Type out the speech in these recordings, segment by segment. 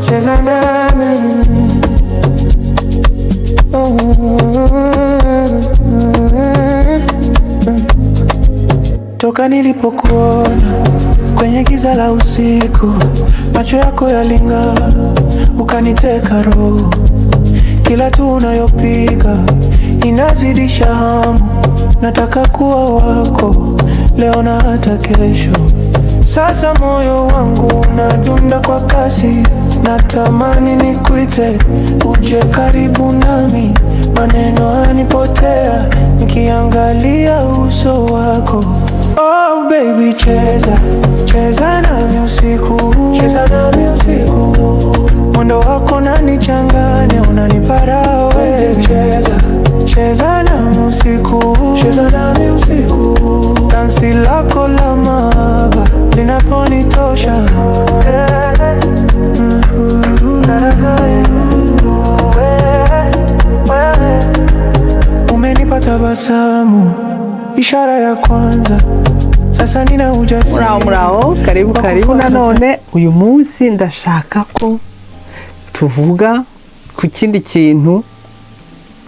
Cheza nami. Oh. Toka nilipokuona kwenye giza la usiku, macho yako yaling'aa, ukaniteka roho. Kila tu unayopiga inazidisha hamu, nataka kuwa wako leo na hata kesho. Sasa moyo wangu unadunda kwa kasi, natamani nikuite uje karibu nami. Maneno yanipotea nikiangalia uso wako. Oh baby, cheza cheza nami usiku huu, cheza nami usiku huu. Mwendo wako unanichanganya, unanipa raha wewe. Cheza cheza nami usiku huu, cheza nami usiku huu. Dansi lako la mahaba linaponitosha. Umenipa tabasamu, ishara ya kwanza. Sasa nina ujasiri Muraho, muraho, karibu wa karibu. kufuata. Nanone uyu munsi ndashaka ko tuvuga ku kindi kintu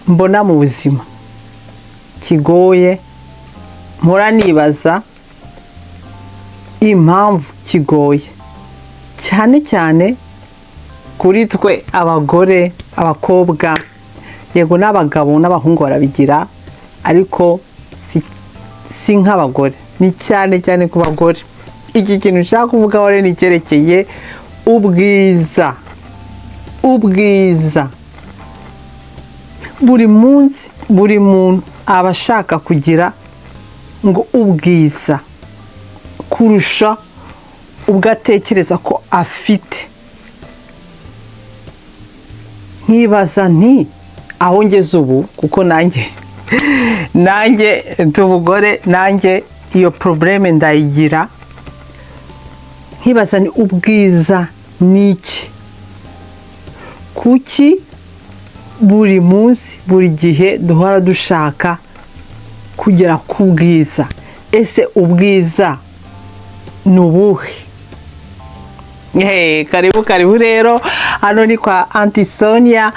mbona mu buzima kigoye, mpora nibaza impamvu kigoye, cyane cyane kuri twe abagore, abakobwa, yego n'abagabo n'abahungu barabigira, ariko si nk'abagore, ni cyane cyane ku bagore. Iki kintu nshaka kuvugaho rero ni icyerekeye ubwiza. Ubwiza buri munsi, buri muntu aba ashaka kugira ngo ubwiza kurusha ubwo atekereza ko afite. Nkibaza nti aho ngeze ubu, kuko nanjye ndi umugore, nanjye iyo problème ndayigira. Nkibaza ni ubwiza ni iki? Kuki buri munsi, buri gihe duhora dushaka kugera ku bwiza? Ese ubwiza ni ubuhe? Hey, karibu karibu rero, hano ni kwa Aunty Sonia,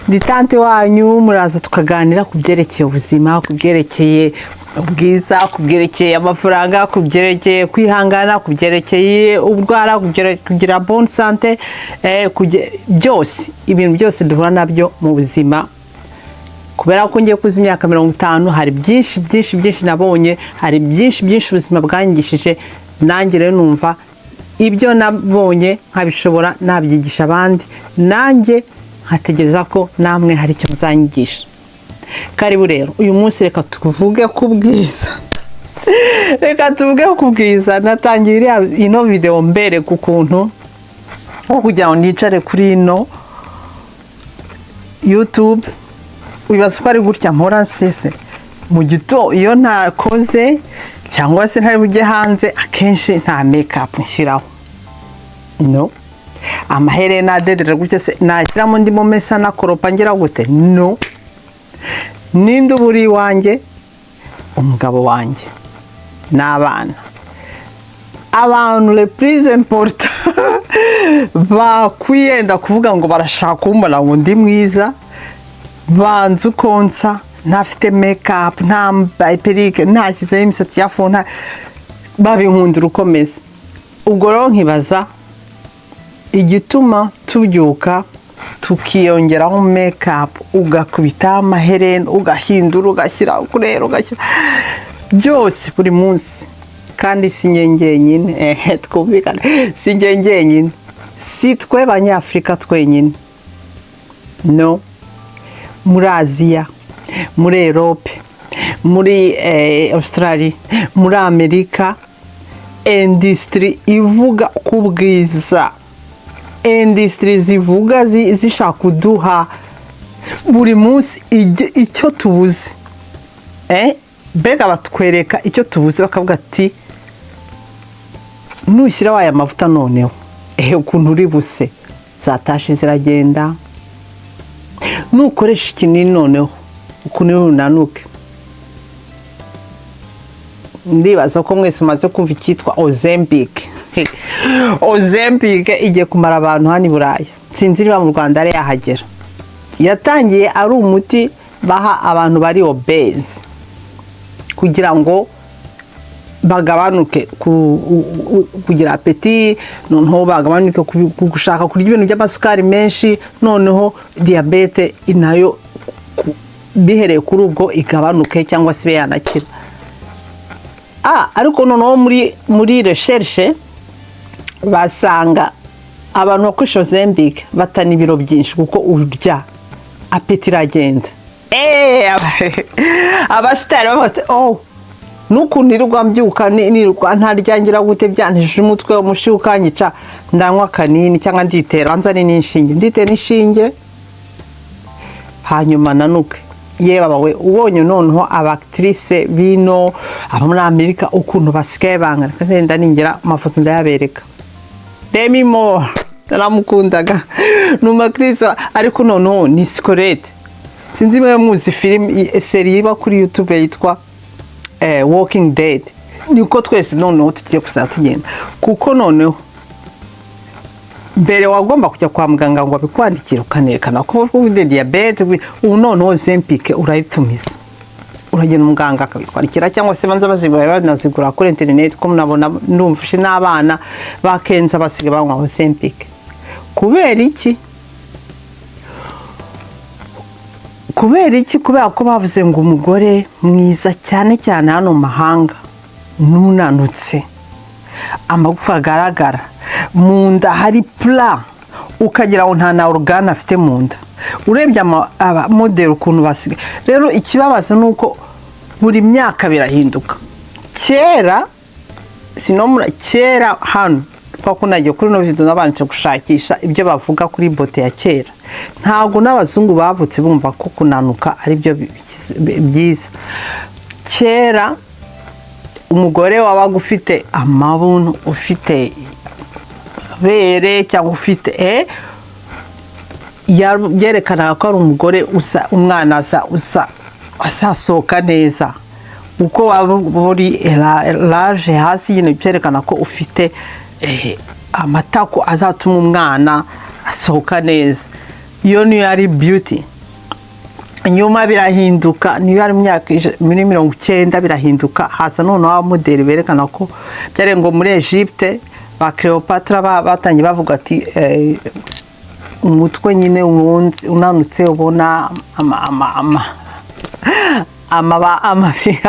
ni tante wanyu. Muraza tukaganira ku byerekeye ubuzima, ku byerekeye ubwiza, ku byerekeye amafaranga, ku byerekeye kwihangana, ku byerekeye ubwara, ku byerekeye kugira bonne santé, byose, ibintu byose duhura nabyo mu buzima. Kubera ko ngiye kuza imyaka 50, hari byinshi byinshi byinshi nabonye, hari byinshi byinshi ubuzima bwanyigishije. Nanjye rero numva ibyo nabonye nkabishobora nabyigisha abandi, nanjye nkategereza ko namwe hari icyo muzanyigisha. Karibu rero, uyu munsi reka tuvuge ku bwiza, reka tuvuge ku bwiza. Natangiye ino video mbere ku kuntu nko kugira ngo nicare kuri ino YouTube. Wibaza ko ari gutya mpora nsese mu gito iyo ntakoze cyangwa se ntari bujye hanze? Akenshi nta make-up nshyiraho, no amaherena adedera gutya se nashyiramo, ndimo mesa, nakoropa, ngira gute? No ninde uba uri iwanjye? Umugabo wanjye n'abana, abantu le plus important bakwiyenda kuvuga ngo barashaka kumbona ngo ndi mwiza. Banze uko nsa, ntafite make-up, ntambaye perruque, ntashyizeho imisatsi ya faux, nta babinkundira uko meze. Ubwo rero nkibaza igituma tubyuka tukiyongeraho make-up, ugakubitaho amaherena, ugahindura, ugashyira kurera, ugashyira byose buri munsi. Kandi si njye njyenyine, ehe, twumvikane, si njye njyenyine, si twe Banyafurika twenyine, no muri Aziya, muri Europe, muri Australia, muri Amerika, industry ivuga ku bwiza, industry zivuga zishaka kuduha buri munsi icyo tubuze. Mbega batwereka icyo tubuze, bakavuga ati nushyiraho aya mavuta noneho, ehe, ukuntu uri buse, za taches ziragenda, nukoresha ikinini noneho ukuntu uri bunanuke. Ndibaza ko mwese umaze kumva icyitwa Ozempic. Ozempic igiye kumara abantu hano i Burayi, sinzi niba mu Rwanda ari yahagera. Yatangiye ari umuti baha abantu bari obese kugira ngo bagabanuke kugira appétit, noneho bagabanuke ku gushaka kurya ibintu by'amasukari menshi, noneho diyabete nayo bihereye kuri ubwo igabanuke cyangwa se ibe yanakira. Ariko noneho muri recherche basanga abantu bakoresha Ozempic batana ibiro byinshi, kuko urya appétit iragenda. Abasitari bavuga ati: "Oh, n'ukuntu nirirwa mbyuka nirirwa ntaryangira gute, byantije umutwe, umushiha ukanyica, ndanywa akanini cyangwa nditera, nzane n'inshinge, nditera inshinge, hanyuma nanuke." Yewe we, ubonye noneho aba actrice bino, abo muri Amerika, ukuntu basigaye bangana. Kandi ningera amafoto ndayabereka. Demi Moore naramukundaga, ni umu actrice, ariko noneho ni squelette. Sinzi niba muzi filime, série iba kuri YouTube yitwa Walking Dead. Niko twese noneho tugiye kuzajya tugenda, kuko noneho mbere wagomba kujya kwa muganga ngo abikwandikire, ukanerekana ko ufite diyabete. Ubu noneho Ozempic urayitumiza, uragenda umuganga akabikwandikira, cyangwa se banza bazigura, banazigura kuri interineti, ko munabona ndumvishe n'abana ba Kenza basigaye banywa Ozempic. Kubera iki? Kubera iki? Kubera ko bavuze ngo umugore mwiza, cyane cyane hano mu mahanga, nunanutse, amagufa agaragara mu nda, hari plat, ukagira ngo nta na organe afite mu nda. Urebye abamodeli ukuntu basigaye. Rero ikibabaza ni uko buri myaka birahinduka. Kera sinomura, kera hano kuko nagiye kuri ino video nabanje gushakisha ibyo bavuga kuri beauté ya kera. Ntabwo n'abazungu bavutse bumva ko kunanuka ari byo byiza. Kera umugore wabaga ufite amabuno, ufite bere cyangwa ufite byerekanaga ko ari umugore usa, umwana asa usa azasohoka neza. Uko waba uri large hasi nyine, byerekana ko ufite amatako azatuma umwana asohoka neza. Iyo niyo ari beauty. Nyuma birahinduka, niba ari imyaka muri 90 birahinduka, haza noneho abamodeli berekana ko byari ngo muri Egypte ba Cleopatra batangiye bavuga ati umutwe nyine unanutse, ubona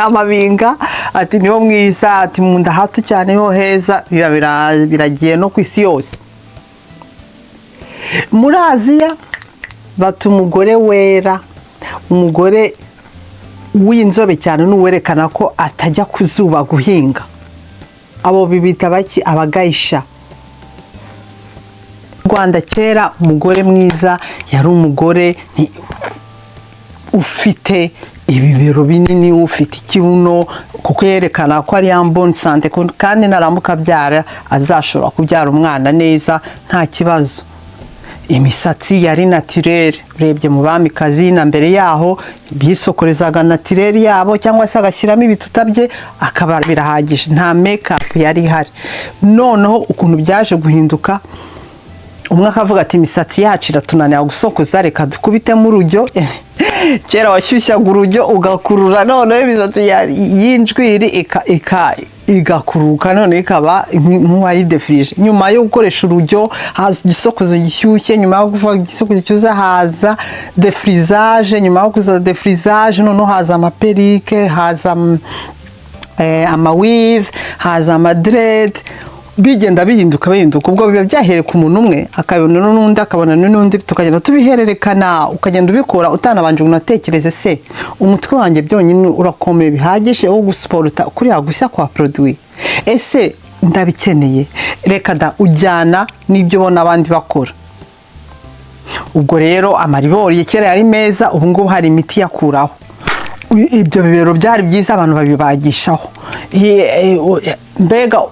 amabinga, ati niwo mwiza, ati mu nda hato cyane niho heza. Biba biragiye no ku isi yose. Muri Aziya bata umugore wera, umugore w'inzobe cyane n'uwerekana ko atajya ku zuba guhinga. Abo bibita baki? Aba geisha. Rwanda kera umugore mwiza yari umugore ufite ibibero binini, ufite ikibuno, kuko yerekana ko ari en bonne santé, kandi naramuka abyara azashobora kubyara umwana neza nta kibazo. Imisatsi yari naturelle. Urebye mu bamikazi na mbere yaho, bisokorezaga naturelle yabo, cyangwa se agashyiramo ibituta bye, akaba birahagije, nta make-up yari ihari. Noneho ukuntu byaje guhinduka, umwe akavuga ati: "Imisatsi yacu iratunanira gusokoza, reka dukubitemo urujyo." Kera washyushyaga urujyo ugakurura, noneho imisatsi y'injwiri igakuruka, noneho ikaba nk'uwayidefirije. Nyuma yo gukoresha urujyo haza igisokozo gishyushye, nyuma yo kuva igisokozo gishyushye haza défrisage, nyuma yo kuza défrisage noneho haza ama perruque, haza ama weave, haza ama dreads. Bigenda bihinduka bihinduka. Ubwo biba byahereye ku muntu umwe, akabona n'undi, akabona n'undi, tukagenda tubihererekana. Ukagenda ubikora utanabanje ngo unatekereze: se umutwe wanjye byonyine urakomeye bihagije wo gusiporuta kuriya gushya kwa produit? Ese ndabikeneye? Reka da, ujyana n'ibyo ubona abandi bakora. Ubwo rero amaribori kera yari meza, ubu ngubu hari imiti yakuraho. Ibyo bibero byari byiza, abantu babibagishaho. Mbega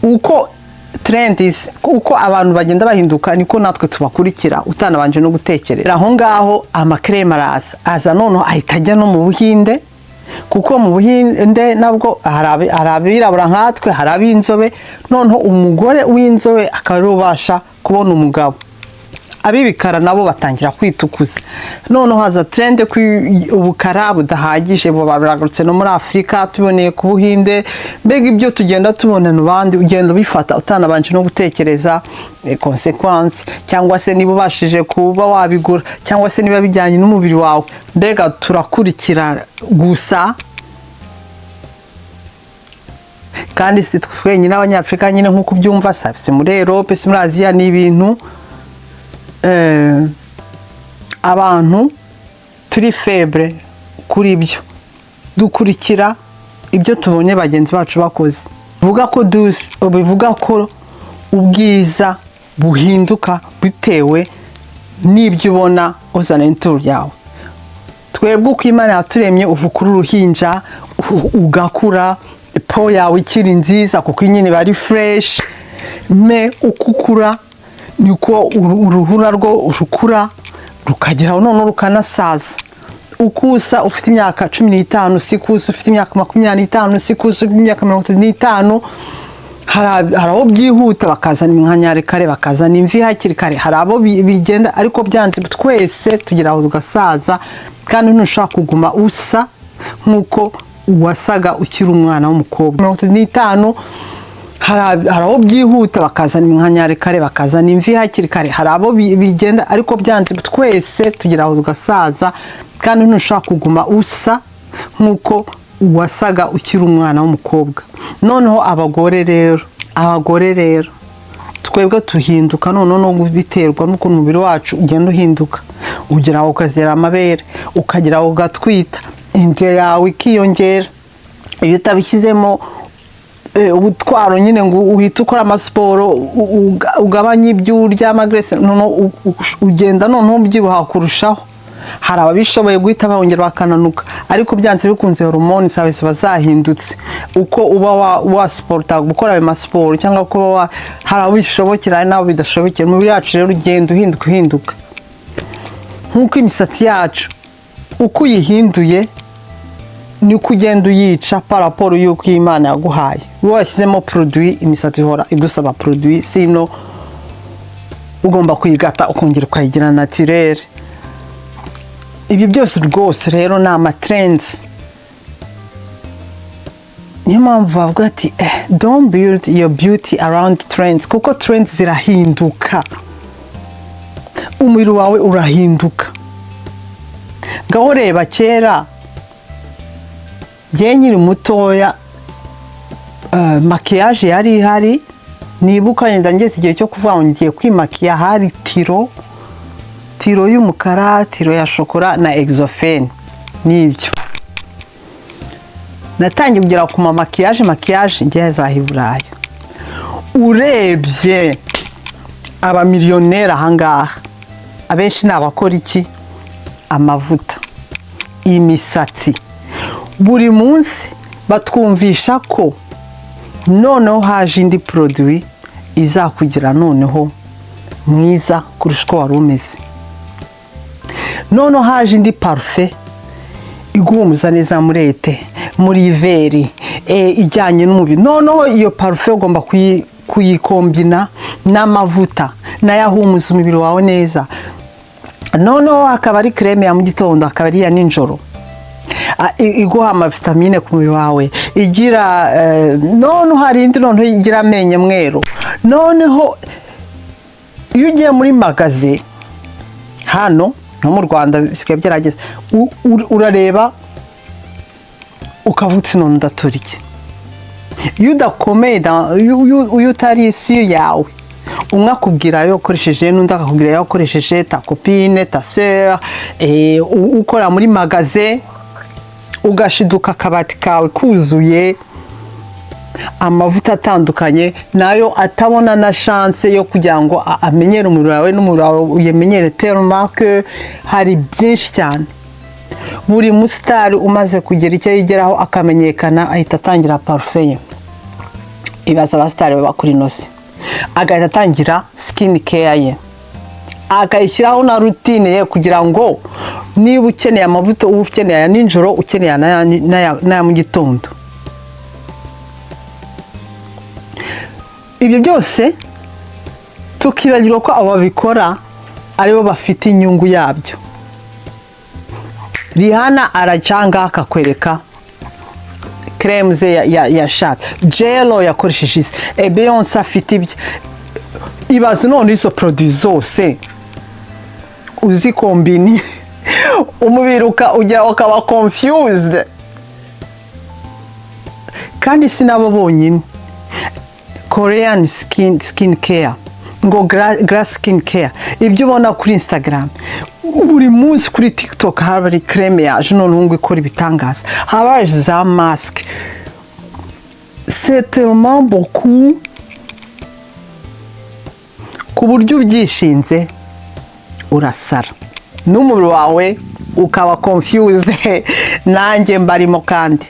uko trend, uko abantu bagenda bahinduka, niko natwe tubakurikira utanabanje no gutekereza. Aho ngaho ama crème araza, aza noneho ahita ajya no mu Buhinde. Kuko mu Buhinde nabwo hari abirabura nkatwe, hari ab'inzobe. Noneho umugore w'inzobe akaba ariwe ubasha kubona umugabo. Ab'ibikara nabo batangira kwitukuza. Noneho haza trend ko ubukara budahagije, buragarutse no muri Afurika, tuboneye ku Buhinde. Mbega ibyo tugenda tubona mu bandi, ugenda ubifata utanabanje no gutekereza consequence, cyangwa se niba ubashije kuba wabigura, cyangwa se niba bijyanye n'umubiri wawe. Mbega turakurikira gusa. Kandi si twenyine Abanyafurika nyine, nk'uko ubyumva, si muri Europe, si muri Aziya, ni ibintu abantu turi faible kuri byo. Dukurikira ibyo tubonye bagenzi bacu bakoze. Bivuga ko ubwiza buhinduka bitewe n'ibyo ubona uzana inturo yawe. Twebwe uko Imana yaturemye, uva kuri uruhinja ugakura, peau yawe ikiri nziza, kuko nyine iba ari fresh. Mais uko ukura niko uruhu narwo rukura, rukagera noneho rukanasaza. Uko usa ufite imyaka 15 siko usa ufite imyaka 25, siko usa ufite imyaka 35. Hari abo byihuta, bakazana iminkanyari kare, bakazana imvi hakiri kare. Hari abo bigenda, ariko byanze twese tugira aho tugasaza, kandi ntushobora kuguma usa nk'uko wasaga ukiri umwana w'umukobwa. 35. Hari abo byihuta, bakazana iminkanyari kare, bakazana imvi hakiri kare. Hari abo bigenda, ariko byanze twese tugira aho tugasaza, kandi ntushobora kuguma usa nk'uko wasaga ukiri umwana w'umukobwa. Noneho abagore rero twebwe tuhinduka noneho no biterwa n'ukuntu umubiri wacu ugenda uhinduka. Ugera aho ukazera amabere, ukagera aho ugatwita, inda yawe ikiyongera. Iyo utabishyizemo ubutwaro nyine ngo uhite ukora amasiporo, ugabanye ibyo urya, ama graisse, noneho ugenda noneho ubyibuha kurushaho. Hari ababishoboye guhita bongera bakananuka, ariko byanze bikunze hormone zawe ziba zahindutse. Uko uba wasiporota, gukora ayo masiporo, cyangwa kuba hari abo bishobokera, hari n'abo bidashobokera. Umubiri wacu rero ugenda uhinduka, uhinduka nk'uko imisatsi yacu, uko uyihinduye niko ugenda uyica par rapport y'uko Imana yaguhaye. Iyo washyizemo produit, imisatsi ihora igusaba produit, sino ugomba kuyigata, ukongera ukayigira naturelle. Ibyo byose rwose rero ni ama trends. Niyo mpamvu bavuga ati "Don't build your beauty around trends", kuko trends zirahinduka, umubiri wawe urahinduka. Ngaho reba kera, njyewe nkiri mutoya, maquillage yari ihari, nibuka wenda ngeze igihe cyo kuvuga ngo ngiye kwimakiya, hari tiro y'umukara, tiro ya shokora na exofene. Nibyo natangiye kugera ku ma maquillage ngeze aho i Buraya. Urebye abamiliyoneri ahangaha, abenshi ni abakora iki? Amavuta, imisatsi. Buri munsi batwumvisha ko noneho haje indi produit izakugira noneho mwiza kurusha uko wari umeze. Noneho haje indi parfum iguhumuza neza muri été, muri hiver, ijyanye n'umubiri. Noneho iyo parfum ugomba kuyikombina n'amavuta nayo ahumuza umubiri wawe neza. Noneho hakaba ari crème ya mu gitondo, akaba ari iya nijoro, iguha amavitamine ku mubiri wawe, igira noneho hari indi noneho igira amenyo mweru. Noneho iyo ugiye muri magasin hano no mu Rwanda bisigaye byarageze, urareba ukavuga uti: "None ndatura iki?" Iyo udakomeye, iyo utari isi yawe, umwe akubwira ayo wakoresheje, n'undi akakubwira ayo wakoresheje, ta copine, ta sœur, ukora muri magasin, ugashiduka akabati kawe kuzuye amavuta atandukanye, nayo atabona na chance yo kugira ngo amenyere umubiri wawe, n'umubiri wawe uyemenyere, tellement que hari byinshi cyane. Buri musitari umaze kugira icyo yigeraho akamenyekana, ahita atangira parfum ye. Ibaza abasitari baba kuri ino si, agahita atangira skin care ye. Akayishyiraho na routine ye, kugira ngo niba ukeneye amavuta, uba ukeneye aya nijoro, ukeneye n'aya mu gitondo. Ibyo byose tukibagirwa ko abo babikora aribo bafite inyungu yabyo. Rihanna aracanga akakwereka crème ze yashatse, J.Lo yakoresheje izi, Beyonce afite ibye. Ibaze none izo produit zose uzikombini, umubiri ugira ukaba confused. Kandi si nabo bonyine. Korean skin care, ngo glass skin care, ibyo ubona kuri Instagram buri munsi, kuri TikTok, haba hari crème yaje noneho ngo ikora ibitangaza, haba haje za masque, c'est tellement beaucoup ku buryo ubyishinze urasara n'umubiri wawe ukaba confused. Nanjye mbarimo, kandi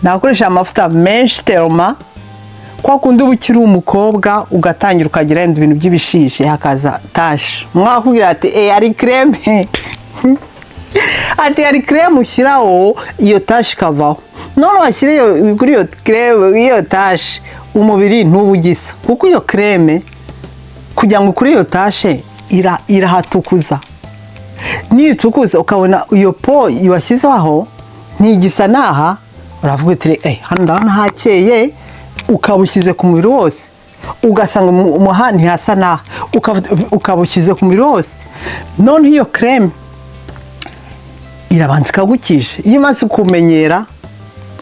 nakoresha amavuta menshi tellement kwa kundi uba ukiri umukobwa, ugatangira ukagira wenda ibintu by'ibishishi, hakaza tache, mwakubwira ati: "Hari crème", ati: "Hari crème ushyiraho, iyo tache ikavaho." None washyira kuri iyo crème, iyo tache, umubiri ntuba ugisa, kuko iyo crème kugira ngo kuri iyo tache irahatukuza. Nitukuza, ukabona iyo peau washyizeho aho ntigisa n'aha, uravuga uti: "Hano ndabona hakeye." Ukaba ushyize ku mubiri wose, ugasanga umuha ntihasa n'aha, ukaba ushyize ku mubiri wose. Noneho iyo crème irabanza ikagukisha. Iyo umaze kumenyera,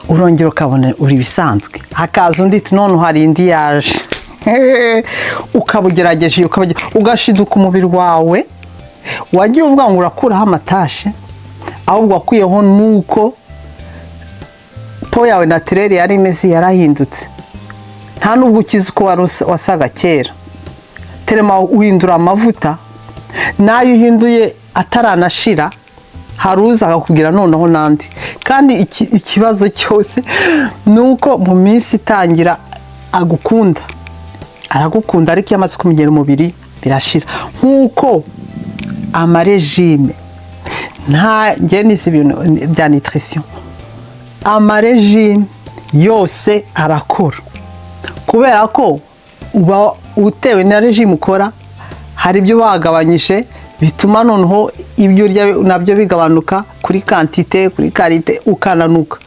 urongera ukabona uri ibisanzwe. Hakaza undi ati: "None hari indi yaje." Ukaba ugerageje, ugashiduka umubiri wawe wagiye uvuga ngo urakuraho ama taches, ahubwo wakuyeho nuko peau yawe naturelle yari imeze yarahindutse. Nta nubwo ukizi uko wari wasaga kera, tellement uhindura amavuta, n'ayo uhinduye ataranashira, hari uza akakubwira noneho n'andi. Kandi ikibazo cyose ni uko mu minsi itangira agukunda, aragukunda, ariko iyo amaze kumenyera umubiri birashira. Nk'uko ama régime, nta njye nize ibintu bya nutrition, ama régime yose arakora, kubera ko uba utewe na régime ukora, hari ibyo bagabanyije bituma noneho ibyo urya nabyo bigabanuka kuri quantité, kuri qualité, ukananuka.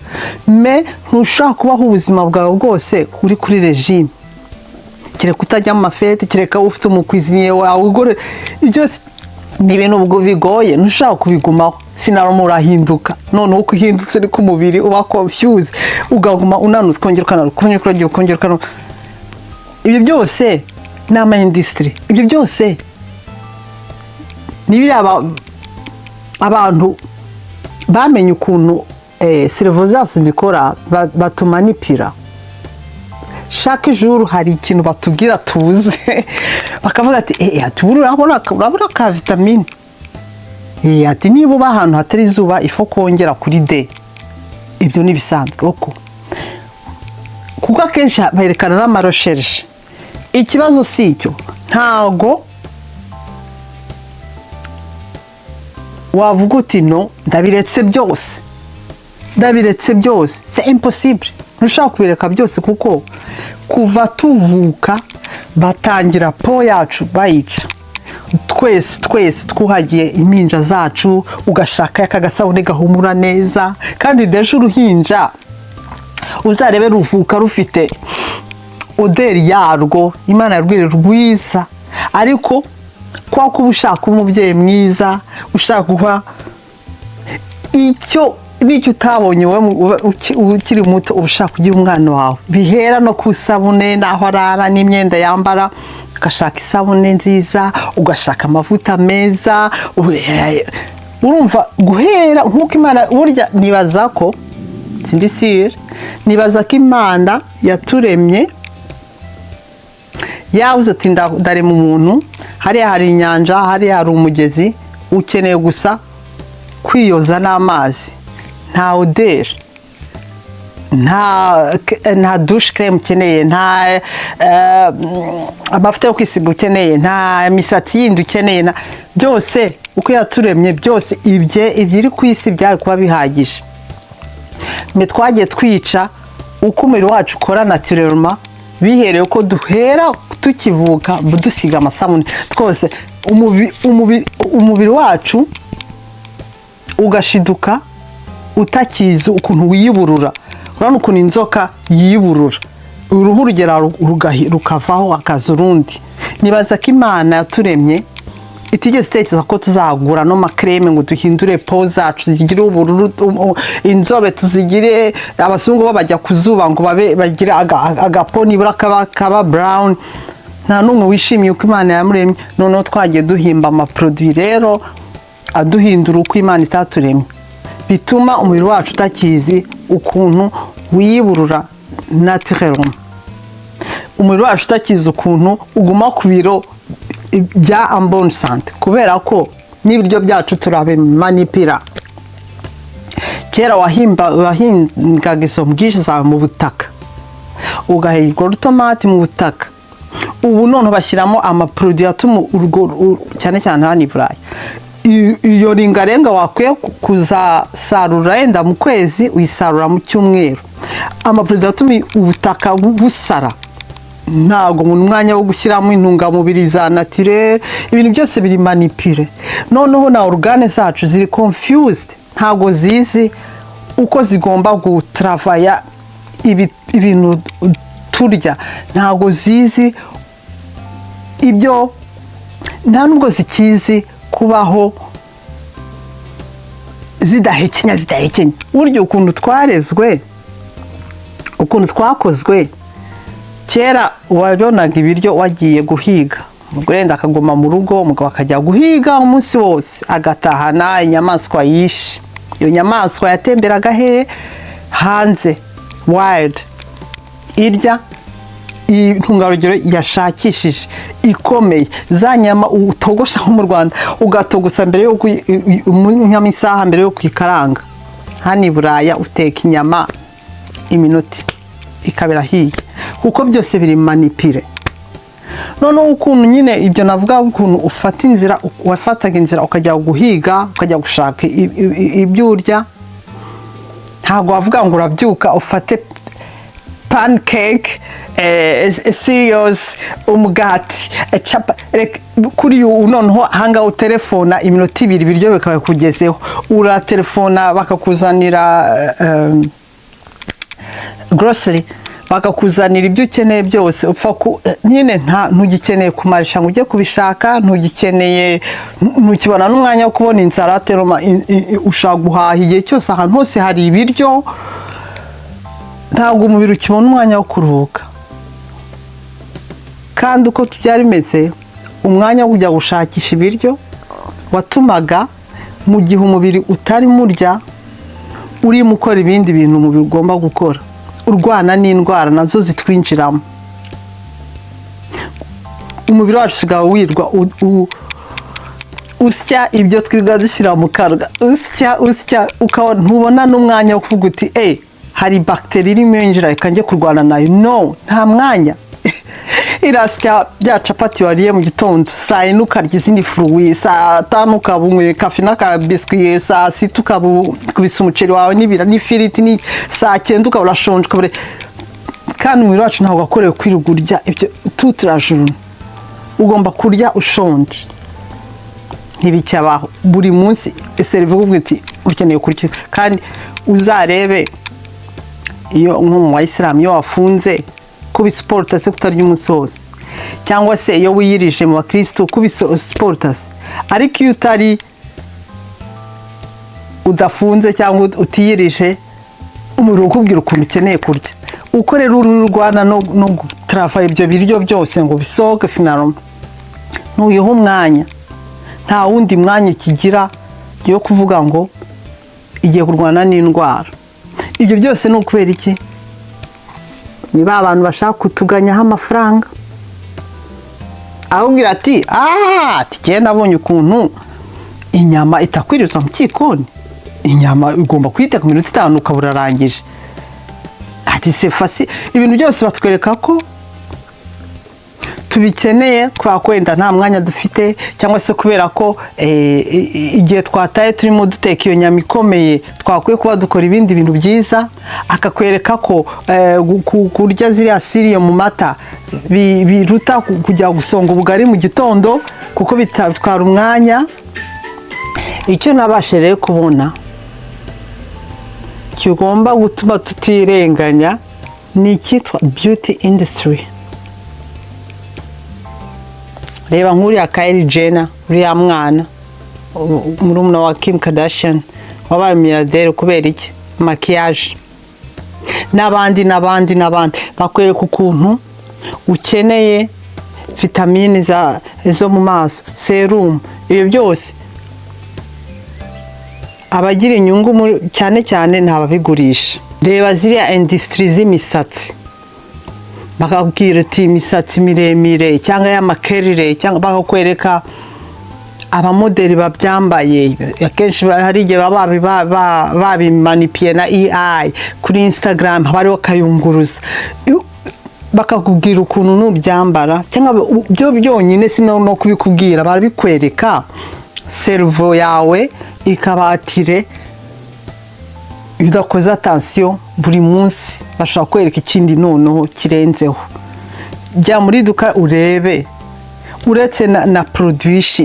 Mais ntushobora kubaho ubuzima bwawe bwose uri kuri régime, kereka utajya mu ma fêtes, kereka ufite umu cuisinier wawe ugore. Byose ni ibintu ubwo bigoye, ntushobora kubigumaho. Finalement urahinduka. Noneho uko uhindutse niko umubiri uba confused, ukaguma unanutse, ukongera ukananuka, ukongera ukongera ukongera ukananuka. Ibyo byose ni ama industrie, ibyo byose ni biriya abantu bamenye ukuntu cerveau zacu zikora, batumanipira. Chaque jour hari ikintu batubwira tubuze, bakavuga ati: "Ati urabona ka vitamine", ati: "Niba uba ahantu hatari izuba, ifu kongera kuri D." Ibyo ni ibisanzwe uko, kuko akenshi berekana n'ama recherches. Ikibazo si icyo. Ntago wavuga uti: "No, ndabiretse byose, ndabiretse byose." C'est impossible, ntushobora kubireka byose, kuko kuva tuvuka batangira peau yacu bayica. Twese twese twuhagiye impinja zacu, ugashaka aka gasabune gahumura neza. Kandi déjà uruhinja uzarebe ruvuka rufite odeur yarwo, Imana yarwiriye rwiza. Ariko kwa kuba ushaka kuba umubyeyi mwiza, ushaka guha icyo n'icyo utabonye wowe ukiri muto, uba ushaka kugiha umwana wawe. Bihera no ku isabune n'aho arara n'imyenda yambara, ugashaka isabune nziza, ugashaka amavuta meza. Urumva guhera nk'uko Imana burya, nibaza ko, sindi sûre, nibaza ko Imana yaturemye yavuze ati: "Ndarema umuntu, hariya hari inyanja, hariya hari umugezi, ukeneye gusa kwiyoza n'amazi, nta odeur." Nta douche crème ukeneye, nta amavuta yo kwisiga ukeneye, nta misatsi yindi ukeneye, byose uko yaturemye byose, ibye ibiri ku isi byari kuba bihagije. Mais twagiye twica uko umubiri wacu ukora naturellement, bihereye uko duhera tukivuka dusiga amasabune twose, umubiri wacu ugashiduka utakizi ukuntu wiyuburura. Urabona ukuntu inzoka yiburura, uruhu rugera rukavaho hakaza urundi. Nibaza ko Imana yaturemye itigeze itekereza ko tuzagura no ma crème ngo duhindure peau zacu zigire ubururu, inzobe tuzigire. Abazungu bo bajya ku zuba ngo babe bagire aga peau nibura kaba brown. Nta n'umwe wishimiye uko Imana yamuremye. Noneho twagiye duhimba ama produits rero aduhindura uko Imana itaturemye, bituma umubiri wacu utakizi ukuntu wiyiburura naturellement, umubiri wacu utakizi ukuntu uguma ku biro bya en bonne santé, kubera ko n'ibiryo byacu turabimanipira. Kera wahingaga izo mbwishyi zawe mu butaka, ugahinga urutomati mu butaka. Ubu none bashyiramo ama produits atuma urwo cyane cyane hano i Burayi, iyo ringarenga wakwiye kuzasarura yenda mu kwezi, uyisarura mu cyumweru. Ama produits atuma ubutaka busara, ntabwo mu mwanya wo gushyiramo intungamubiri za naturel, ibintu byose biri manipulé. Noneho na organes zacu ziri confused, ntabwo zizi uko zigomba gutravaya ibintu turya, ntabwo zizi ibyo, nta nubwo zikizi kubaho zidahekenya zidahekenya. Burya ukuntu twarezwe, ukuntu twakozwe kera, wabonaga ibiryo wagiye guhiga. Umugore wenda akaguma mu rugo, umugabo akajya guhiga umunsi wose, agatahana inyamaswa yishe. Iyo nyamaswa yatemberaga he? Hanze, wild, irya intungarugero yashakishije ikomeye, za nyama utogosha nko mu Rwanda, ugatogosa mbere yo isaha mbere yo kuyikaranga. Hano i Buraya uteka inyama iminota ikaba irahiye, kuko byose biri manipulé. Noneho ukuntu nyine ibyo navuga, ukuntu ufata inzira, wafataga inzira ukajya guhiga, ukajya gushaka ibyo urya, ntabwo wavuga ngo urabyuka ufate pancake, cereals, umugati, reka, kuri ubu noneho ahangaha utelefona iminota 2 ibiryo bikabikugezeho. Uratelefona bakakuzanira grocery, bakakuzanira ibyo ukeneye byose. Upfa ku nyine nta ntugikeneye kumarisha ngo ujye kubishaka, ntugikeneye, ntukibona n'umwanya wo kubona inzara teroma. Ushaka guhaha igihe cyose, ahantu hose hari ibiryo. Ntabwo umubiri ukibona umwanya wo kuruhuka. Kandi uko byari bimeze, umwanya wo kujya gushakisha ibiryo watumaga mu gihe umubiri utarimo urya, urimo ukora ibindi bintu umubiri ugomba gukora, urwana n'indwara nazo zitwinjiramo. Umubiri wacu usigaye wirwa usya ibyo twirirwa dushyira mu kanwa, usya usya, ukabona ntubona n'umwanya wo kuvuga uti: "E, hari bagiteri irimo yinjira, reka njye kurwana nayo." No, nta mwanya. Irasya bya capati wariye mu gitondo, saa 4 ukarya izindi fruits, saa 5 ukaba unyweye café n'aka biscuit, saa 6 ukaba ukubise umuceri wawe n'ibira n'ifiriti, ni saa 9 ukaba urashonje, ukaba kandi umubiri wacu ntabwo wakorewe kwirirwa urya ibyo toute la journée. Ugomba kurya ushonje. Ntibicyabaho. Buri munsi cerveau ikubwira iti: "Ukeneye kurya." Kandi uzarebe iyo nko mu bayisilamu, iyo wafunze, kuba siporo se kutarya umunsi wose, cyangwa se iyo wiyirije mu bakirisitu, kuba siporo. Ariko iyo utari udafunze cyangwa utiyirije, umubiri ukubwira ukuntu ukeneye kurya. Uko rero uri urwana no gutarava ibyo biryo byose ngo bisohoke, finalement ntuyihe umwanya. Nta wundi mwanya ukigira yo kuvuga ngo igiye kurwana n'indwara. Ibyo byose ni ukubera iki? Ni ba bantu bashaka kutuganyaho amafaranga. Ahubwira ati: "Aaa," ati: "Genda, nabonye ukuntu inyama itakwirirwa mu gikoni, inyama ugomba kuyiteka mu minota 5 ukaba urarangije." Ati c'est facile. Ibintu byose batwereka ko tubikeneye kubera ko wenda nta mwanya dufite, cyangwa se kubera ko igihe twataye turimo duteka iyo nyama ikomeye, twakwiye kuba dukora ibindi bintu byiza. Akakwereka ko kurya ziriya cereal mu mata biruta kujya gusonga ubugari mu gitondo, kuko bitatwara umwanya. Icyo nabashe rero kubona kigomba gutuma tutirenganya ni icyitwa beauty industry. Reba nk'uriya Kylie Jenner, uriya mwana murumuna wa Kim Kardashian wabaye milliardaire kubera iki? Maquillage. N'abandi, n'abandi, n'abandi. Bakwereka ukuntu ukeneye vitamini zo mu maso, serum, ibyo byose. Abagira inyungu cyane cyane ni ababigurisha. Reba ziriya industry z'imisatsi, bakabwira uti imisatsi miremire cyangwa y'amakerire, cyangwa bakakwereka abamodeli babyambaye. Akenshi hari igihe baba babimanipiye na AI kuri Instagram, haba hariho kayunguruza. Bakakubwira ukuntu nubyambara, cyangwa byo byonyine si no kubikubwira, barabikwereka, cerveau yawe ikaba attirée. Iyo udakoze attention, buri munsi bashobora kwereka ikindi noneho kirenzeho. Jya muri duka urebe, uretse na produits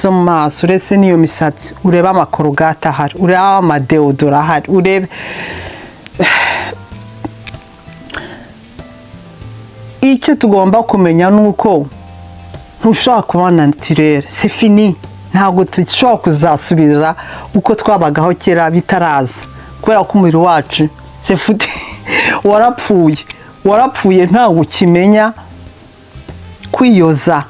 zo mu maso, uretse n'iyo misatsi, urebe ama Colgate ahari, urebe ama déodorant ahari, urebe. Icyo tugomba kumenya ni uko ntushobora kuba naturel, c'est fini. Ntabwo dushobora kuzasubiza uko twabagaho kera bitaraza, kubera ko umubiri wacu, c'est foutu, warapfuye, warapfuye. Ntabwo ukimenya kwiyoza.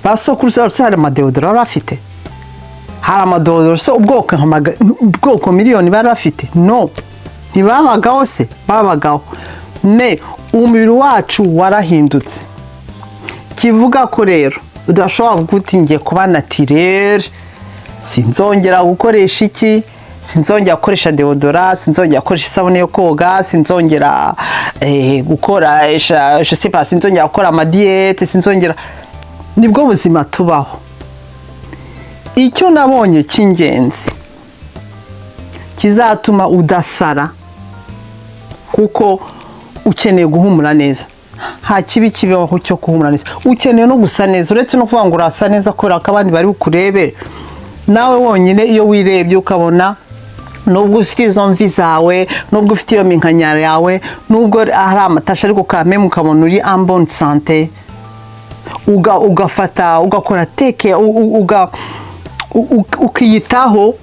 Ba sokuruza hari ama déodorant bari bafite? Hari ama déodorant se ubwoko ubwoko miliyoni bari bafite? No ntibabagaho se? Babagaho. Mais umubiri wacu warahindutse. Kivuga ko rero udashobora kuvuga uti ngiye kuba naturel, sinzongera gukoresha iki, sinzongera gukoresha déodorant, sinzongera gukoresha isabune yo koga, sinzongera gukoresha, je sais pas, sinzongera gukora ama diète, sinzongera. Nibwo buzima tubaho. Icyo nabonye cy'ingenzi kizatuma udasara, kuko ukeneye guhumura neza, nta kibi kibaho cyo guhumura neza. Ukeneye no gusa neza, uretse no kuvuga ngo urasa neza kubera ko abandi bari bukurebe, nawe wonyine iyo wirebye ukabona, nubwo ufite izo mvi zawe, nubwo ufite iyo minkanyari yawe, nubwo hari ama taches, ariko kameme ukabona uri en bonne santé, ugafata ugakora teke, ukiyitaho,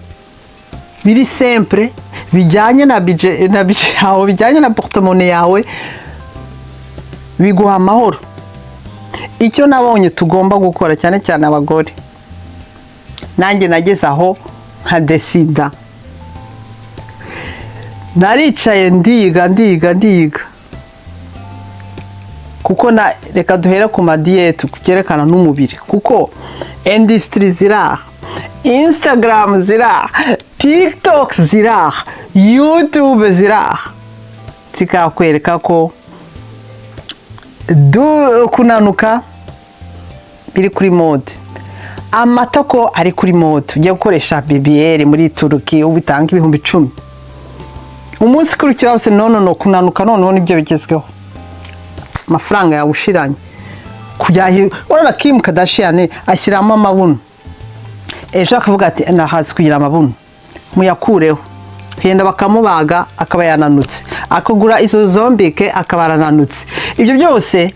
biri simple, bijyanye na budget yawe, bijyanye na porte-monnaie yawe, biguha amahoro. Icyo nabonye tugomba gukora, cyane cyane abagore, nanjye nageze aho nka desida, naricaye ndiga, ndiga, ndiga, kuko na reka duhere ku ma diète byerekana n'umubiri, kuko industry ziraha, Instagram ziraha, TikTok ziraha, YouTube ziraha, zikakwereka ko kunanuka biri kuri mode, amatako ari kuri mode, ujya gukoresha BBL muri Turuki ubitanga 10,000. Umunsi ukurikiyeho wose, no, no, no, kunanuka noneho nibyo bigezweho. Amafaranga yawe ushiranye kujya. Urabona Kim Kardashian ashyiramo amabuno, ejo akavuga ati nahazi kugira amabuno, muyakureho. Kugenda bakamubaga akaba yananutse, akagura izo Ozempic akaba arananutse. Ibyo byose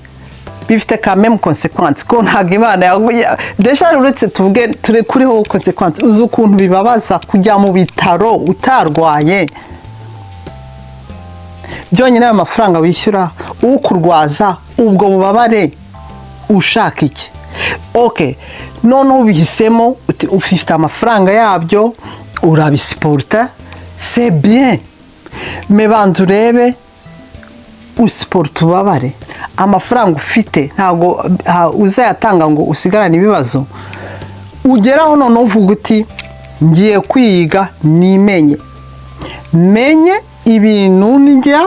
bifite quand même conséquence, ko ntabwo Imana yaguye déjà. Uretse tuvuge turi kuriho conséquence, uzi ukuntu bibabaza kujya mu bitaro utarwaye? Byonyine ayo mafaranga wishyura ukurwaza, ubwo bubabare, ushaka iki? Ok, noneho ubihisemo, ufite amafaranga yabyo, urabisiporta, c'est bien, mais banza urebe usiporta ubabare. Amafaranga ufite ntabwo uzayatanga ngo usigarane ibibazo. Ugeraho noneho uvuga uti ngiye kwiga, nimenye, menye Ibintu ndya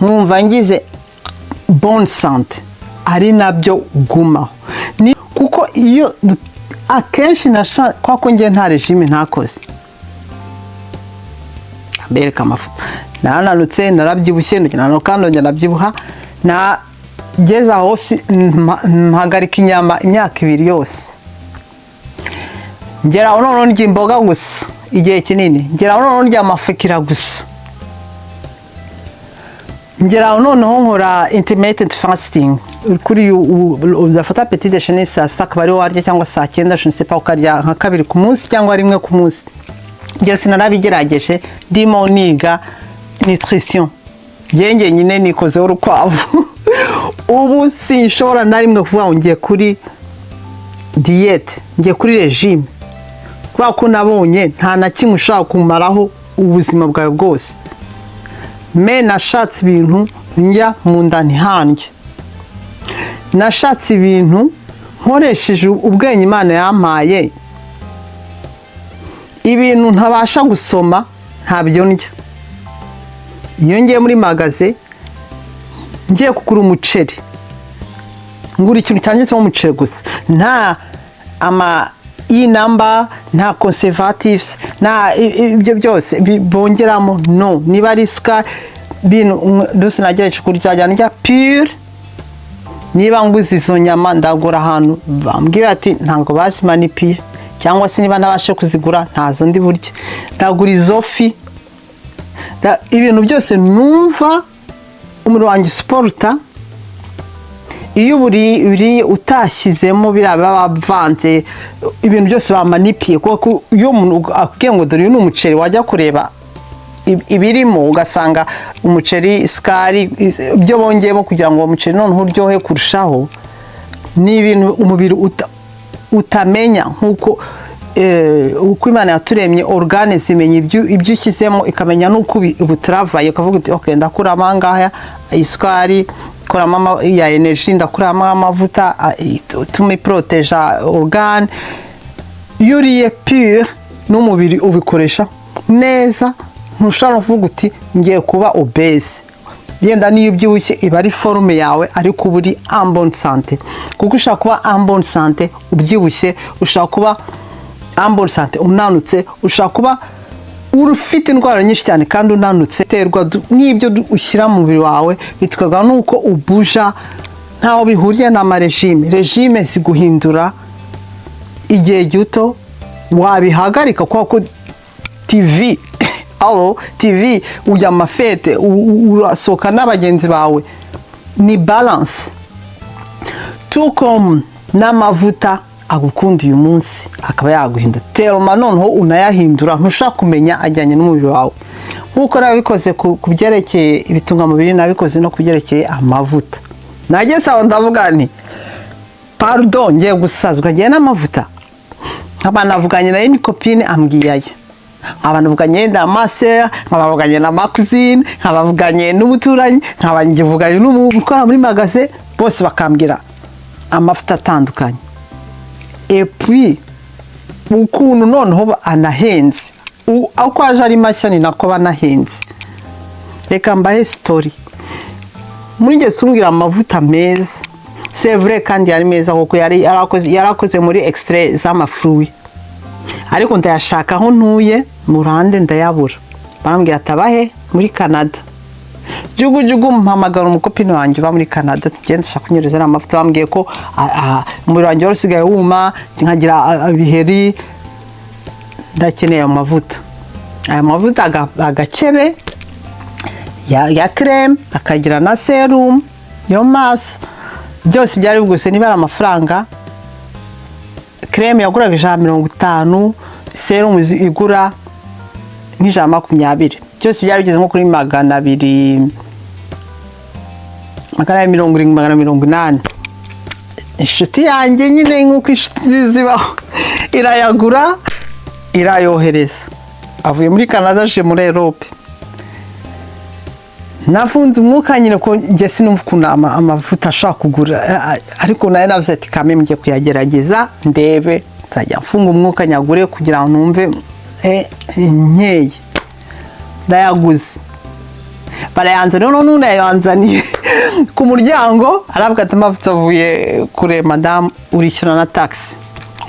nkumva ngize bonne santé, ari nabyo gumaho. Ni kuko iyo akenshi nasha kwa ko njye nta régime ntakoze. Mbereka amafoto: narananutse, narabyibushye, ndananuka, ndongera ndabyibuha. Nageze aho mpagarika inyama imyaka 2 yose. Ngera aho noneho ndya imboga gusa igihe kinini. Ngera aho noneho ndya amafekira gusa. Ngera aho noneho nkora intermittent fasting, kuri udafata petit déjeuner saa 6, akaba ariwo warya, cyangwa saa 9, je ne sais pas, ukarya nka kabiri ku munsi cyangwa rimwe ku munsi. Byose narabigerageje ndimo niga nutrition. Njye nyine nikozeho urukwavu. Ubu sinshobora na rimwe kuvuga ngo ngiye kuri diète, ngiye kuri régime, kubera ko nabonye nta na kimwe ushobora kumaraho ubuzima bwawe bwose. Me nashatse ibintu njya mu nda ntihandye, nashatse ibintu nkoresheje ubwenge Imana yampaye. Ibintu ntabasha gusoma ntabyo ndya. Iyo ngiye muri magasin ngiye kugura umuceri, ngura ikintu cyanditseho umuceri gusa, nta ama e number, nta conservatives, nta ibyo byose bongeramo. No niba ari isukari, bintu byose nagerageje kuryajya ndya pure. Niba nguze izo nyama, ndagura ahantu bambwira ati ntabwo bazimanipiye, cyangwa se niba ntabashe kuzigura, ntazo ndi burye. Ndagura izo fi. Ibintu byose numva umubiri wanjye usiporuta. Iyo buriye utashyizemo biriya baba bavanze, ibintu byose bamanipiye, kuko iyo umuntu akubwiye ngo dore uyu ni umuceri, wajya kureba ibirimo ugasanga umuceri, isukari, ibyo bongeyemo kugira ngo uwo muceri noneho uryohe kurushaho, ni ibintu umubiri utamenya. Nk'uko uko Imana yaturemye, organes zimenya ibyo ushyizemo, ikamenya n'uko ubutaravaye. Ukavuga uti: "Ok, ndakuramo ahangaha isukari, kuramo ya energy, ndakuramo amavuta ituma iporoteja organe." Iyo uriye pure n'umubiri ubikoresha neza, ntushobora no kuvuga uti ngiye kuba obèse. Yenda niyo ubyibushye iba ari forme yawe, ariko uba uri en bonne santé, kuko ushobora kuba en bonne santé ubyibushye, ushobora kuba en bonne santé unanutse, ushobora kuba ufite indwara nyinshi cyane kandi unanutse. Biterwa n'ibyo ushyira mu mubiri wawe, biterwa n'uko ubuja. Ntaho bihuriye n'ama régime. Régime ziguhindura igihe gito, wabihagarika, kubera ko TV alo TV, ujya mu ma fêtes, urasohoka n'abagenzi bawe, ni balance. Tukomu n'amavuta agukunda uyu munsi akaba yaguhindura teroma, noneho unayahindura, ntushobora kumenya ajyanye n'umubiri wawe. Nk'uko nabikoze ku byerekeye ibitungamubiri, nabikoze no ku byerekeye amavuta. Nageze aho ndavuga nti: "Pardon, ngiye gusazwa ngiye n'amavuta." Nkaba navuganye na une copine, ambwiye aya, nkaba navuganye na ma sœur, nkaba navuganye na ma cousine, nkaba navuganye n'umuturanyi, nkaba ngivuganye n'umuntu ukora muri magasin, bose bakambwira amavuta atandukanye. Et puis ukuntu noneho anahenze, uko aje ari mashya ni nako banahenze. Reka mbahe story. Muri nge umbwira amavuta meza, c'est vrai, kandi yari meza kuko yari yarakoze muri extrait z'ama fruits, ariko ndayashaka aho ntuye mu ruhande ndayabura. Barambwira ati abahe muri Canada. Jugu mpamagara umu copine wanjye uba muri Canada, tugenda ndashaka kunyereza ariya mavuta. Bambwiye ko umubiri wanjye wari usigaye wuma, nkagira ibiheri, ndakeneye ayo mavuta. Aya mavuta agakebe ya crème, akagira na sérum yo mu maso, byose byari biguze niba ari amafaranga. Crème yaguraga 150, sérum igura nk'120, byose byari bigeze nko kuri 200, 270, 280. Inshuti yanjye nyine, nk'uko inshuti nziza ibaho, irayagura irayohereza, avuye muri Canada aje muri Europe. Nafunze umwuka nyine, ko njye sinumva ukuntu amavuta ashobora kugura, ariko nayo navuze ati kame ngiye kuyagerageza ndebe, nzajya mfunga umwuka nyagure kugira ngo numve nkeye. Ndayaguze, barayanzaniye. Noneho n'undi yayanzaniye ku muryango, aravuga ati: "Amavuta avuye kure, madamu, urishyura na taxe."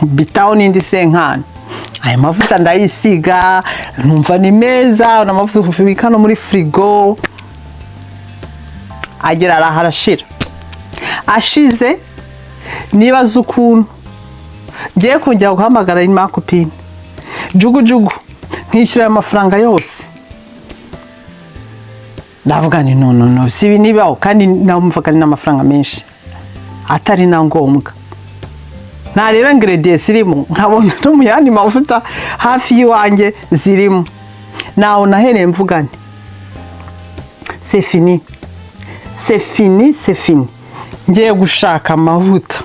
Bitaho n'indi cinquante. Ayo mavuta ndayisiga, numva ni meza. Ni amavuta ubika no muri firigo. Agera araha, arashira. Ashize, nibaza ukuntu ngiye kongera guhamagara ma copine jugujugu, nkishyura ayo mafaranga yose. Ndavuga ni no, no, no, si ibi nibaho. Kandi namvaga ari n'amafaranga menshi atari na ngombwa. Nareba ingredients zirimo, nkabona no mu yandi mavuta hafi y'iwanjye zirimo. Naho nahereye mvuga nti: "C'est fini, c'est fini, c'est fini. Ngiye gushaka amavuta,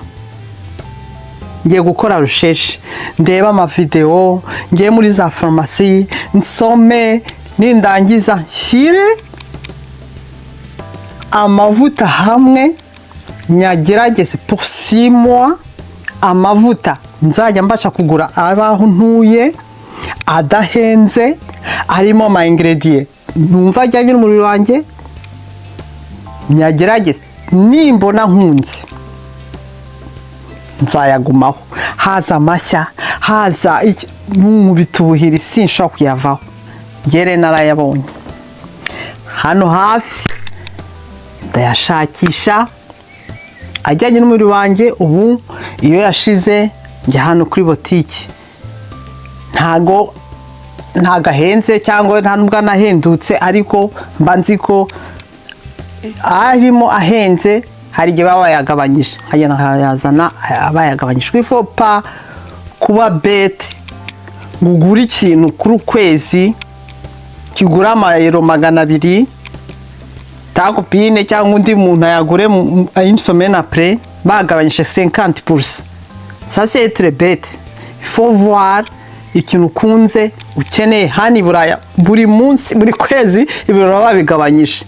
ngiye gukora recherche, ndebe amavidewo, ngiye muri za farumasi nsome, nindangiza nshyire amavuta hamwe, nyagerageze pour 6 mois, amavuta nzajya mbasha kugura abaho ntuye, adahenze, arimo ama ingredients numva ajyanye n'umubiri wanjye, nyagerageze. Nimbona nkunze, nzayagumaho. Haza amashya, haza iki, nunkubita ubuhiri sinshobora kuyavaho." Ngere narayabonye hano hafi, ndayashakisha ajyanye n'umubiri wanjye. Ubu iyo yashize, njya hano kuri botike. Ntago ahenze cyangwa nta nubwo anahendutse, ariko mba nzi ko arimo ahenze hari igihe baba bayagabanyije, nkagenda nkayazana bayagabanyije. Il faut pas kuba bête ngo ugure ikintu kuri ukwezi kigura amayero 200, ta copine cyangwa undi muntu ayagure une semaine après bagabanyije 50%. Ça, c'est être bête. Il faut voir ikintu ukunze, ukeneye. Hano i Buraya buri munsi, buri kwezi ibintu baba babigabanyije,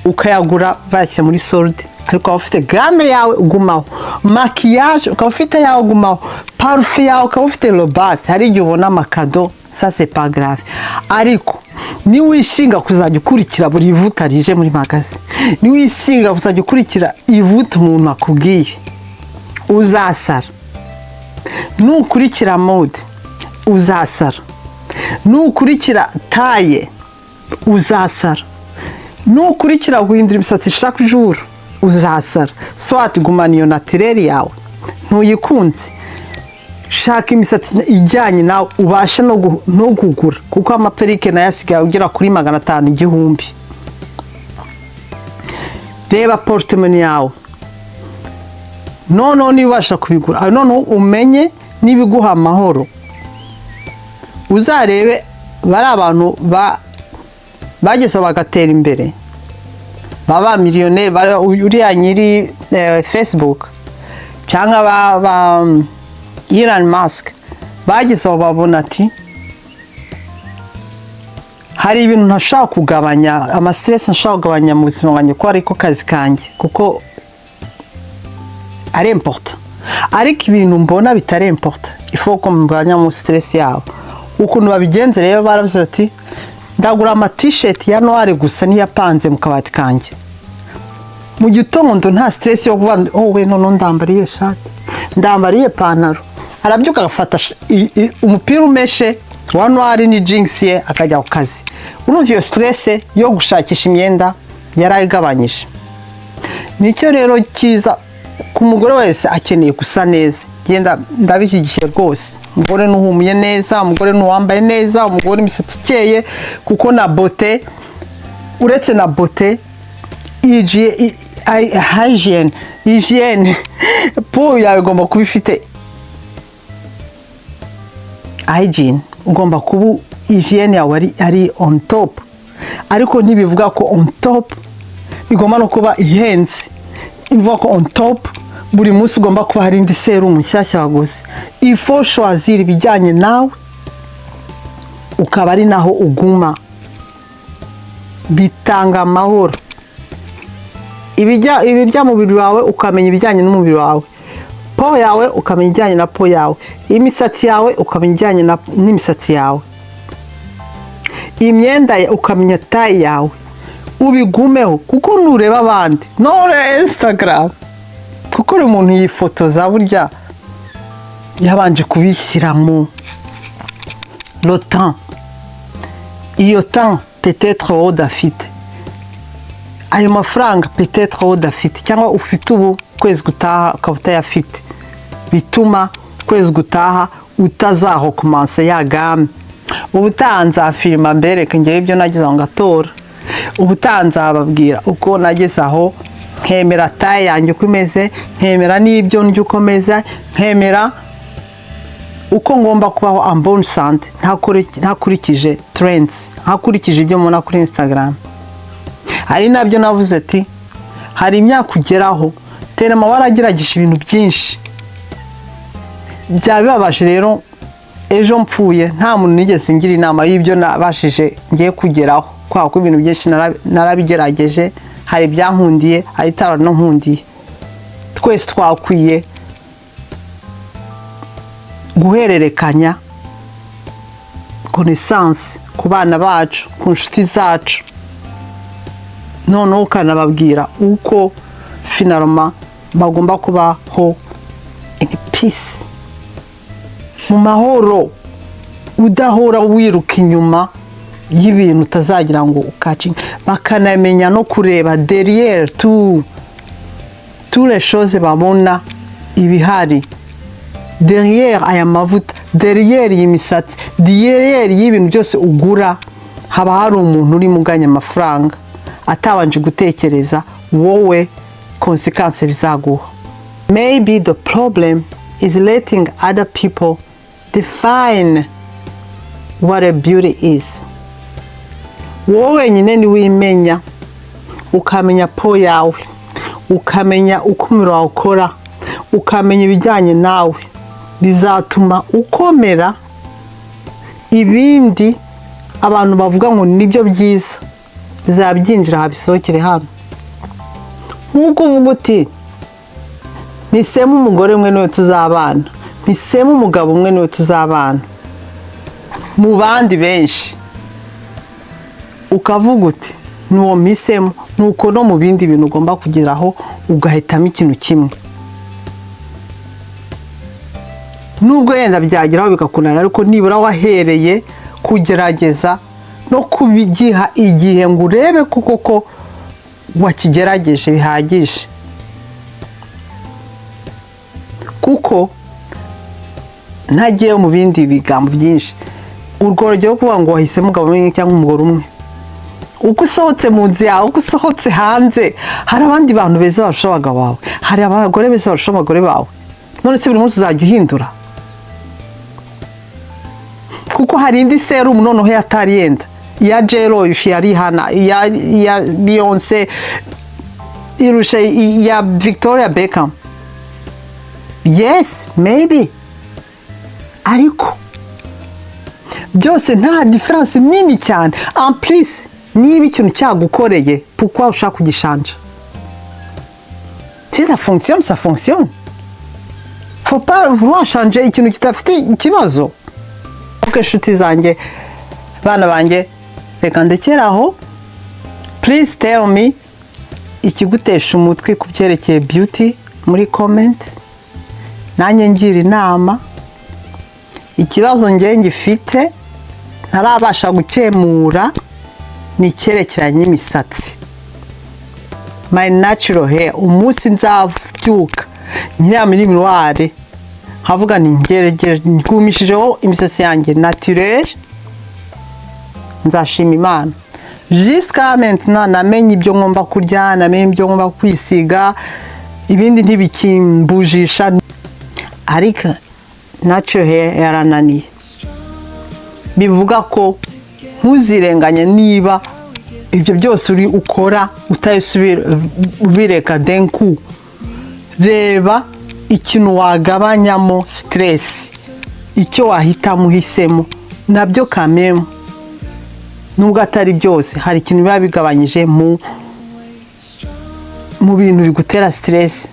ukayagura bayashyize muri solde, ariko ukaba ufite gamme yawe ugumaho, maquillage ukaba ufite yawe ugumaho, parfum yawe ukaba ufite robase. Hari igihe ubona amacadeaux, ça c'est pas grave, ariko niwishinga kuzajya ukurikira buri vuta rije muri magasin, niwishinga kuzajya ukurikira ivuta umuntu akubwiye, uzasara. Nukurikira mode, uzasara. Nukurikira taille, uzasara. Nukurikira guhindura imisatsi chaque jour, uzasara. Soit gumana iyo naturel yawe, ntuyikunze, shaka imisatsi ijyanye nawe ubasha no kugura, kuko amaperruque nayo asigaye ugera kuri 500, 1000. Reba porte-monnaie yawe, noneho niba ubasha kubigura, noneho umenye n'ibiguha amahoro. Uzarebe bari abantu bageze bagatera imbere, baba miliyoneri, uriya nyiri Facebook cyangwa ba Elon Musk, bageze aho babona ati: "Hari ibintu ntashobora kugabanya, amastress ntashobora kugabanya mu buzima bwanjye, kuko ariko kazi kanjye, kuko ari important, ariko ibintu mbona bitari important, il faut ko mbanya mu stress yabo." Ukuntu babigenza rero, baravuze bati: "Ndagura amatisheti ya noir gusa, niyo apanze mu kabati kanjye. Mu gitondo nta stress yo kuvuga ngo: 'Oh we, none ndambara iyo shati, ndambara iyo pantaro.'" Arabyuka agafata umupira umeshe wa noir ni jeans ye, akajya ku kazi. Urumva iyo stress yo gushakisha imyenda yarayigabanyije. Nicyo rero cyiza ku mugore wese akeneye gusa neza. Genda, ndabishyigikiye rwose. Umugore n'uhumuye neza, umugore n'uwambaye neza, umugore imisatsi ikeye, kuko na beauté, uretse na beauté, hygiène, peau yawe igomba kuba ifite hygiene, ugomba kuba hygiène yawe ari on top. Ariko ntibivuga ko on top igomba no kuba ihenze, ivuga ko on top buri munsi ugomba kuba hari indi sérum nshyashya waguze. Il faut choisir ibijyanye nawe, ukaba ari naho uguma. Bitanga amahoro. Ibirya mubiri wawe, ukamenya ibijyanye n'umubiri wawe, peau yawe ukamenya ibijyanye na peau yawe, imisatsi yawe ukamenya ibijyanye n'imisatsi yawe. Imyenda ukamenya taille yawe, ubigumeho, kuko nureba abandi nore Instagram, kuko uri umuntu yifotoza burya yabanje kubishyira mu le temps, iyo temps peut-être wowe udafite ayo mafaranga, peut-être wowe udafite, cyangwa ufite ubu, ukwezi gutaha ukaba utayafite, bituma ukwezi gutaha utazaho commencer ya gamme. Ubutaha nzafilima mbereke ngewe ibyo nagize aho ngatora. Ubutaha nzababwira uko nageze aho nkemera taille yanjye uko imeze, nkemera n'ibyo ndya uko meze, nkemera uko ngomba kubaho en bonne santé, ntakurikije trends, ntakurikije ibyo mbona kuri Instagram. Hari nabyo navuze ati hari imyaka ugeraho terema waragerageje ibintu byinshi, byaba bibabaje rero ejo mpfuye nta muntu nigeze ngira inama y'ibyo nabashije ngiye kugeraho, kubera ko ibintu byinshi narabigerageje, hari ibyankundiye, hari nkundiye. Twese twakwiye guhererekanya connaissance ku bana bacu, ku nshuti zacu, noneho ukanababwira uko finalement bagomba kubaho in peace, mu mahoro, udahora wiruka inyuma y'ibintu utazagira ngo ukacinga. Bakanamenya no kureba derrière tout les choses, babona ibihari derrière aya mavuta, derrière iyi misatsi, derrière y'ibintu byose ugura, haba hari umuntu urimo uganya amafaranga atabanje gutekereza wowe conséquences bizaguha. Maybe the problem is letting other people define what a beauty is. Wowe wenyine niwimenya, ukamenya peau yawe, ukamenya uko umubiri wawe ukora, ukamenya ibijyanye nawe, bizatuma ukomera. Ibindi abantu bavuga ngo nibyo byiza bizaba byinjira aha bisohokere hano. Nk'uko uvuga uti mpisemo umugore umwe niwe tuzabana, mpisemo umugabo umwe niwe tuzabana mu bandi benshi, ukavuga uti nuwo mpisemo. Nuko no mu bindi bintu ugomba kugeraho ugahitamo ikintu kimwe, nubwo yenda byageraho bigakunanira, ariko nibura wahereye kugerageza no kubigiha igihe ngo urebe ko koko wakigerageje bihagije. Kuko ntagiye mu bindi bigambo byinshi, urwo rugero kuvuga ngo wahisemo umugabo umwe cyangwa umugore umwe, uko usohotse mu nzu yawe, uko usohotse hanze, hari abandi bantu beza barusha abagabo bawe, hari abagore beza barusha abagore bawe. None se buri munsi uzajya uhindura? Kuko hari indi sérum noneho yatari yenda iya J.Lo, iya Rihanna, iya Beyonce, irusha iya Victoria Beckham. Yes, maybe, ariko byose nta différence nini cyane. En plus, niba ikintu cyagukoreye, pourquoi ushaka kugishanja? Si ça fonctionne, ça fonctionne. Faut pas vouloir changer ikintu kidafite ikibazo. Ok, inshuti zanjye, bana banjye, reka ndekere aho. Please tell me ikigutesha umutwe ku byerekeye beauty muri comment, nanjye ngira inama. Ikibazo ngewe ngifite ntarabasha gukemura ni icyerekeranye n'imisatsi, my natural hair. Umunsi nzabyuka nkiriya muri miroir nkavuga ni ngeregeje ngumishijeho imisatsi yanjye naturelle, nzashima Imana. Jusqu'à maintenant namenye ibyo ngomba kurya, namenye ibyo ngomba kwisiga, ibindi ntibikimbujisha, ariko natural hair yarananiye. Bivuga ko ntuzirenganye niba ibyo byose uri ukora utayisubira ubireka denku. Reba ikintu wagabanyamo stress, icyo wahitamo uhisemo nabyo kamemu, nubwo atari byose, hari ikintu biba bigabanyije mu bintu bigutera stress,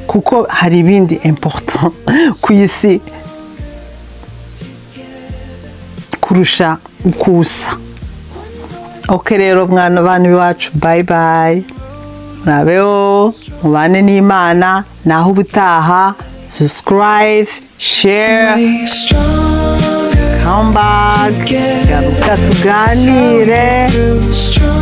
kuko hari ibindi important ku isi kurusha uko usa. Ok rero mwana, bana b'iwacu, bye bye, murabeho, mubane n'Imana. Naho ubutaha. Subscribe, share. Be stronger Come back, garuka tuganire. together.